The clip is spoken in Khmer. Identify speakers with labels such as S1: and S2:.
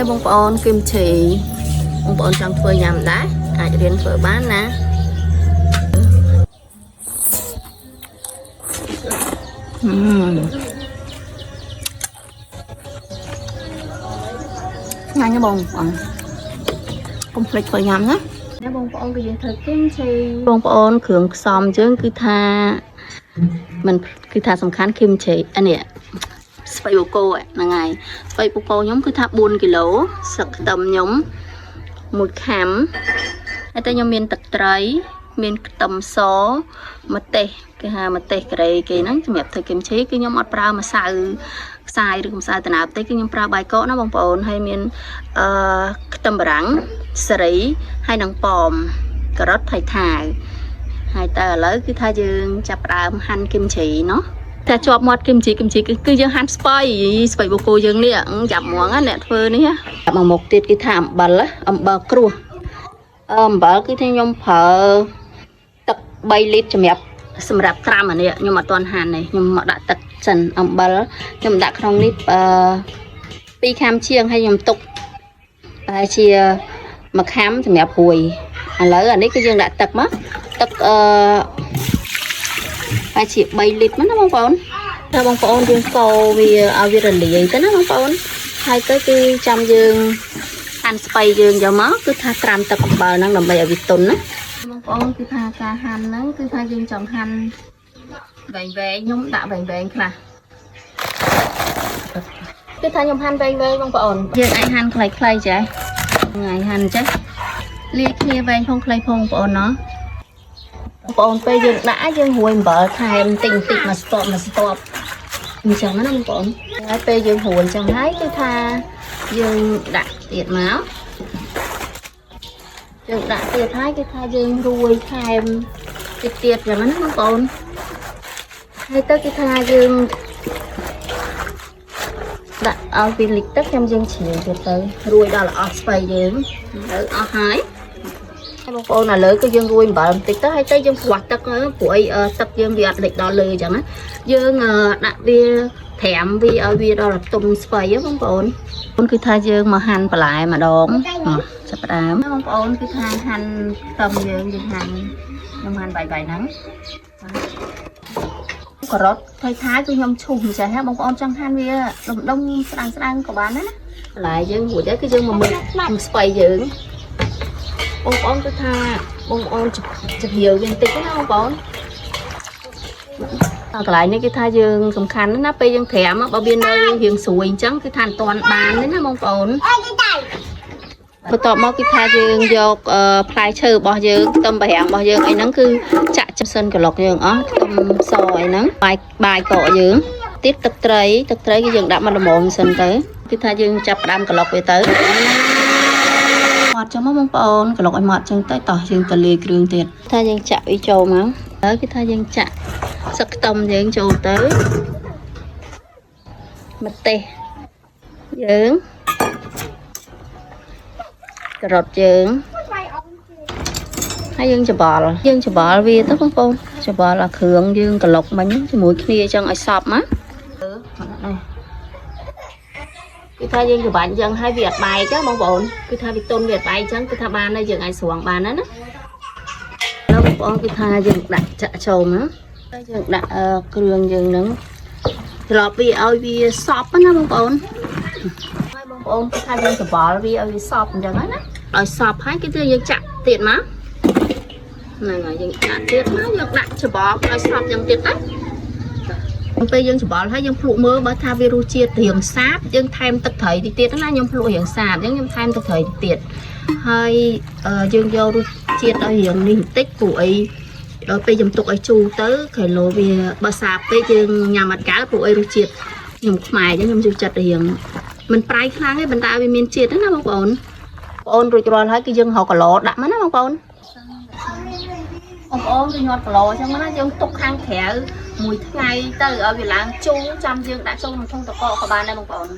S1: តែបងប្អូនគឹមឆីបងប្អូនចង់ធ្វើញ៉ាំដែរអាចរៀនធ្វើបានណាហឹមឆ្ងាញ់ណាស់បងប្អូនកុំភ្លេចធ្វើញ៉ាំណាណាបងប្អូនគឺយើងធ្វើគឹមឆីបងប្អូនគ្រឿងផ្សំយើងគឺថាมันគឺថាសំខាន់គឹមឆីអានេះស្ពៃបូកូហ្នឹងហើយស្ពៃបូកូខ្ញុំគឺថា4គីឡូសឹកខ្ទឹមខ្ញុំមួយខាំហើយតែខ្ញុំមានទឹកត្រី មានខ្ទឹមសម្ទេសគេហៅម្ទេសការ៉េគេហ្នឹងសម្រាប់ធ្វើគឹមឆីគឺខ្ញុំអត់ប្រើម្សៅខ្សាយឬម្សៅតំណើបទេគឺខ្ញុំប្រើបាយកកណាបងប្អូនហើយមានអឺខ្ទឹមបារាំងសេរីហើយនិងប៉មការ៉ុតថៃថាវហើយតើឥឡូវគឺថាយើងចាប់ផ្ដើមហាន់គឹមឆីណោះតែជាប់មាត់គឹមជីគឹមជីគឺយើងហាន់ស្បៃស្បៃបូកូយើងនេះចាប់ហ្មងណាអ្នកធ្វើនេះចាប់មកមុខទៀតគឺថាអំបិលអំបិលគ្រួសអំបិលគឺថាខ្ញុំប្រើ ទឹក3លីត្រសម្រាប់ត្រាំអានេះខ្ញុំអត់ទាន់ហាន់ទេខ្ញុំមកដាក់ទឹកសិនអំបិលខ្ញុំដាក់ក្នុងនេះអឺ2ខាំជាងហើយខ្ញុំទុកប្រហែលជាមួយខាំសម្រាប់រួយឥឡូវអានេះគឺយើងដាក់ទឹកមកទឹកអឺប្រហែលជា3លីត្រមកណាបងប្អូនតែបងប្អូនយើងកូរវាឲ្យវារលាយទៅណាបងប្អូនហើយទៅគឺចាំយើងហាន់ស្បៃយើងយកមកគឺថាត្រាំទឹកអំបិលហ្នឹងដើម្បីឲ្យវាទន់ណា បងប្អូនគឺថាការហាន់ហ្នឹងគឺថាយើងចង់ហាន់វែងវែងខ្ញុំដាក់វែងវែងខ្លះគឺថាខ្ញុំហាន់វែងវែងបងប្អូនយើងអាចហាន់ខ្លីៗចេះថ្ងៃហាន់ចេះលាយគ្នាវែងផងខ្លីផងបងប្អូនណោះបងប្អូនពេលយើងដាក់យើងរួយអំបិលថែមតិចតិចមួយស្ទាប់មួយស្ទាប់អញ្ចឹងណាបងប្អូនហើយពេលយើងរួយអញ្ចឹងហើយគឺថាយើងដាក់ទៀតមក យើងដាក់ទៀតហើយគឺថាយើងរួយថែមតិចទៀតយ៉ាងហ្នឹងណាបងប្អូនហើយទៅគឺថាយើងដាក់ឲ្យវាលិចទឹកខ្ញុំយើងជ្រាវទៀតទៅរួយដល់អស់ស្បៃយើងទៅអស់ហើយហើយបងប្អូនឥឡូវគឺយើងរួយអំបិលបន្តិចទៅហើយទៅយើងប្រោះទឹកទៅព្រោះអីទឹកយើងវាអត់លិចដល់លើអញ្ចឹងណាយើងដាក់វាត្រាំវាឲ្យវាដល់ទុំស្បៃហ៎បងប្អូនបងគឺថាយើងមកហាន់បន្លែម្ដង ចាប់ផ្ដើមបងប្អូនគឺថាហាន់ខ្ទឹមយើងយើងហាន់ខ្ញុំហាន់បាយបាយហ្នឹងការ៉ុតថៃថាគឺខ្ញុំឈូសអញ្ចឹងហ៎បងប្អូនចង់ហាន់វាដុំដុំស្ដើងស្ដើងក៏បានដែរណាបន្លែយើងរួចហើយគឺយើងមកមើលស្បៃយើងបងប្អូនគឺថាបងប្អូនជម្រាវយើងតិចណាបងប្អូនដល់កន្លែងនេះគឺថាយើងសំខាន់ណាស់ណាពេលយើងត្រាំបើវានៅរៀងស្រួយអញ្ចឹងគឺថាមិនទាន់បានទេណាបងប្អូន បន្ទាប់មកគឺថាយើងយកផ្លែឈើរបស់យើងខ្ទឹមបារាំងរបស់យើងអីហ្នឹងគឺចាក់សិនក្លុកយើងអស់ខ្ទឹមសអីហ្នឹងបាយបាយកកយើងទៀតទឹកត្រីទឹកត្រីគឺយើងដាក់មកល្មមសិនទៅគឺថាយើងចាប់ផ្ដើមក្លុកវាទៅម៉ត់ចឹងមកបងប្អូនក្លុកឲ្យម៉ត់ចឹងទៅតោះយើងទៅលាយគ្រឿងទៀតថាយើងចាក់វាចូលមកហើយគឺថាយើងចាក់សឹកខ្ទឹមយើងចូលទៅម្ទេសយើងការ៉ុតយើង ហើយយើងច្បល់យើងច្បល់វាទៅបងប្អូនច្បល់អាគ្រឿងយើងក្លុកមិញជាមួយគ្នាអញ្ចឹងឲ្យសព្វណានេះគឺថាយើងច្បាញ់អញ្ចឹងហើយវាអត់បែកទេបងប្អូនគឺថាវាទុនវាអត់បែកអញ្ចឹងគឺថាបានហើយយើងអាចស្រង់បានណាណាហើយបងប្អូនគឺថាយើងដាក់ចាក់ចូលណាហើយយើងដាក់គ្រឿងយើងហ្នឹងច្រឡប់វាឲ្យវាសព្វណាបងប្អូនហើយបងប្អូនគឺថាយើងច្បល់វាឲ្យវាសព្វអញ្ចឹងណាឲ្យសព្វហើយគឺយើងចាក់ទៀតមក ហ្នឹងហើយយើងដាក់ទៀតមកយើងដាក់ច្បល់ឲ្យសព្វយ៉ាងទៀតទៅពេលយើងច្បល់ហើយយើងភ្លក់មើលបើថាវារសជាតិរៀងសាបយើងថែមទឹកត្រីតិចទៀតណាខ្ញុំភ្លក់រៀងសាបអញ្ចឹងខ្ញុំថែមទឹកត្រីតិចទៀតហើយយើងយករសជាតិឲ្យរៀងនេះបន្តិចព្រោះអីដល់ពេលខ្ញុំទុកឲ្យជូរទៅក្រែឡូវាបើសាបពេកយើងញ៉ាំអត់កើតព្រោះអីរសជាតិខ្ញុំខ្មែរអញ្ចឹងខ្ញុំចូលចិត្តរៀងមិនប្រៃខ្លាំងទេប៉ុន្តែវាមានជាតិណាបងប្អូនបងប្អូនរួចរាល់ហើយគឺយើងរកគីឡូដាក់មកណាបងប្អូន បងប្អូនគឺញាត់គីឡូអញ្ចឹងណាយើងទុកខាងក្រៅមួយថ្ងៃទៅឲ្យវាឡើងជូរចាំយើងដាក់ចូលក្នុងធុងតកកក៏បានដែរបងប្អូន